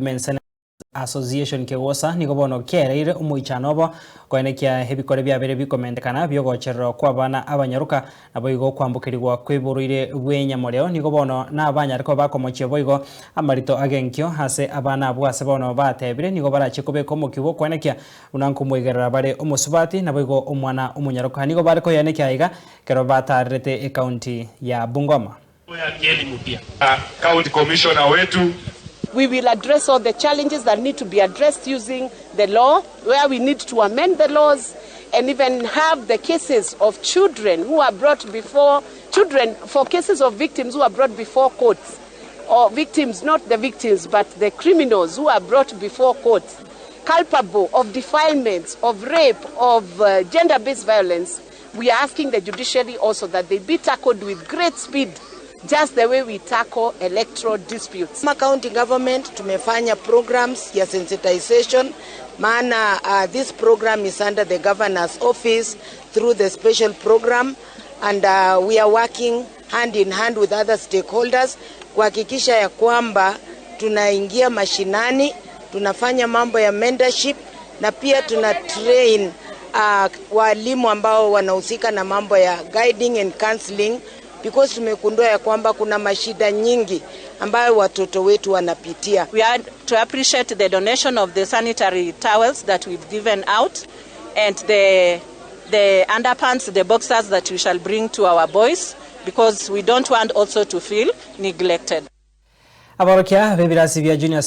Women Senators Association Kegosa nigo bono keereire omoichano obo koenekia ebikore biabeire bikomentekana biogochererwa kw'abana abanyaroka naboigo okwambokerigwa kw'eborwaire bw'enyamoreo nigo bono nabanyare koba bakomochia boigo amarito agenkio ase abana abwo ase bono batebire nigo barachie kobeka omokia bw'okoenekia buna nkomoigerera bare omosubati naboigo omwana omonyaroka nigo bare koyenekia aiga ekero batarerete ekaunti ya Bungoma. County Commissioner wetu. We will address all the challenges that need to be addressed using the law, where we need to amend the laws and even have the cases of children who are brought before children for cases of victims who are brought before courts or victims, not the victims, but the criminals who are brought before courts culpable of defilements, of rape, of uh, gender-based violence. We are asking the judiciary also that they be tackled with great speed just the way we tackle electoral disputes. Kama county government tumefanya programs ya sensitization maana this program is under the governor's office through the special program and we are working hand in hand with other stakeholders kuhakikisha ya kwamba tunaingia mashinani, tunafanya mambo ya mentorship na pia tuna train walimu ambao wanahusika na mambo ya guiding and counseling because tumegundua ya kwamba kuna mashida nyingi ambayo watoto wetu wanapitia. We are to appreciate the donation of the sanitary towels that we've given out and the underpants, the boxers that we shall bring to our boys because we don't want also to feel neglected. Aborokia b'ebirasi bia Junior.